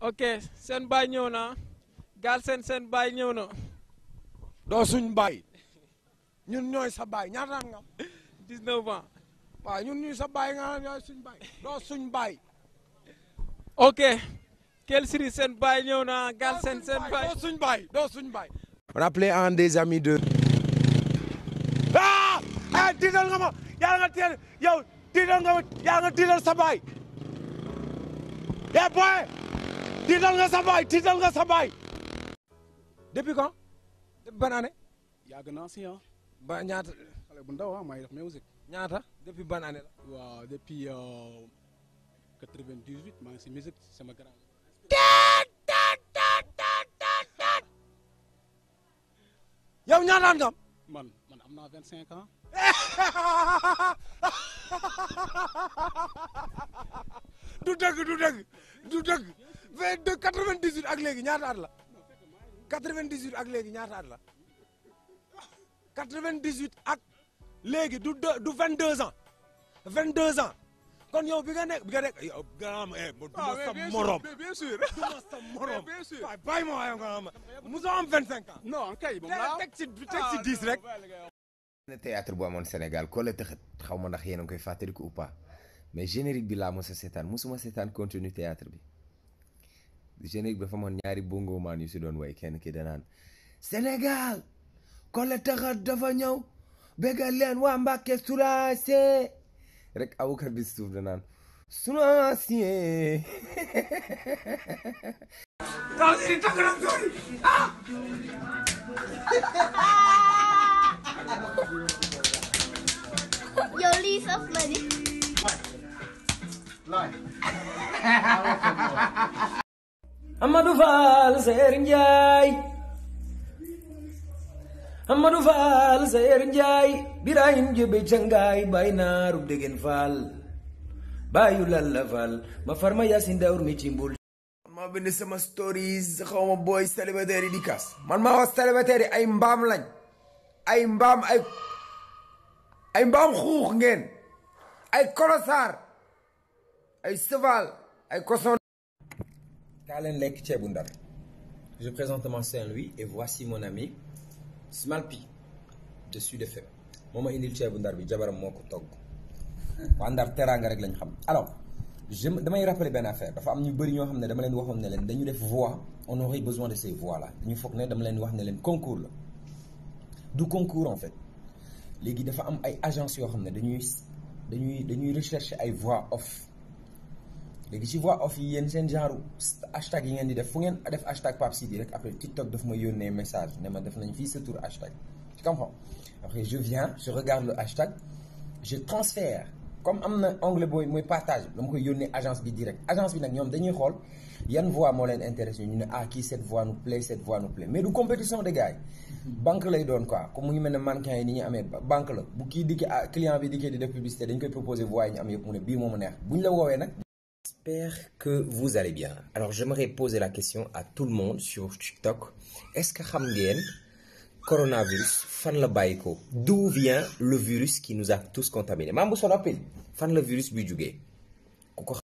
ok seen baay ñëw na gaal seen baay ñëw na. doo suñ baay ñun ñooy sa baay ñaata nga am. 19 ans. waaw ñun ñuy sa baay nga ñooy suñ baay doo suñ baay. ok quel Sidy seen baay ñëw na gaal seen baay. doo suñ baay doo suñ baay. on appelait un des amis de. ah ah tiital nga ma yaa nga teel yow tiital nga ma yaa nga tiital sa baay. eh boy tiital nga sa baay tiital nga sa baay. depuis quand. depuis ban année. yàgg naa si ah. ba ñaata. xale bu ndaw ah maa ngi def musique. ñaata depuis ban année la. waaw depuis 98 maa ngi si musique sama grand. yow ñaataan nga am. man am naa 25 ans. du dëgg du dëgg du dëgg 98 ak léegi ñaata at la 98 ak léegi ñaata at la 98 ak léegi du 22 ans 22 ans kon yow bi nga nekk yow nga am du ma sa morom bien sûr du ma sa morom bien sûr waaye bàyyi ma waaye nga am muso am 25 ans non kay moom laa teg ci 10 rek. ne théâtre bu amoon Sénégal ko la tëxët xaw ma ndax yéen a ngi koy fàttaliku ou pas mais générique bi laa mos a seetaan mosuma seetaan contenu théâtre bi générique bi dafa amoon ñaari bongo maan yu si doon way kenn ki danaan Sénégal ko la tëxët dafa ñëw bégal leen waa Mbàkke suraase rek awukat bi suuf danaan suraase taw si tàgg na sori ah yow lii saf na di. Amadou Fall Seer Ndiaye Amadou Fall Seer Ndiaye Birahim Jebe Cangaay Baye Naaru Degen Fall Bayu Lalla Fall ma farma Yasin Dawr mi ci mbul maa bind sama stories xaw ma booy célibataire yi di kas man maa wax célibataire yi ay mbaam lañ ay mbaam ay mbaam xuux ngeen ay kolosaar ay cheval ay cochon. kaa leen lekk ceebu ndar. Je présente ma Saint-Louis et voici mon ami Smalpi de Sud FM moo ma indil ceebu ndar bi jabaram moo ko togg waa ndar teraanga rek lañ xam. alors damay rappeler benn affaire dafa am ñu bëri ñoo xam ne dama leen waxoon ne leen dañu def voix on aurait besoin de ces voix là dañu foog ne dama leen wax ne leen concours la du concours en fait léegi dafa am ay agence yoo xam ne dañuy rechercher ay voix off léegi ci voix off yi yéen seen genre hashtag yi ngeen di def fu ngeen def hashtag Pape Sidy rek après TikTok daf ma yónnee message ne ma def nañ fii sa tour hashtag tu comprends après je viens je regarde le hashtag je transfère comme am na onglet booy mooy partage dama koy yónnee agence bi direct agence bi nag ñoom dañuy xool yan voix moo leen intéressé ñu ne ah kii cette voix nous plaît cette voix nous plaît mais du compétition de gars yi banque lay doon quoi comme mu ngi mel ne mannequin yi ni ñu amee banque la bu kii dikkee client bi dikkee di def publicité dañ koy proposer voix yi ñu am yëpp mu ne bii moo ma neex bu ñu la woowee nag. J'espère que vous allez bien. Alors j'aimerais poser la question à tout le monde sur TikTok. Est-ce que xam ngeen coronavirus fan la bàyyi ko d'où vient le virus qui nous a tous contaminés maam bu sonopil fan la virus bi jugee ku ko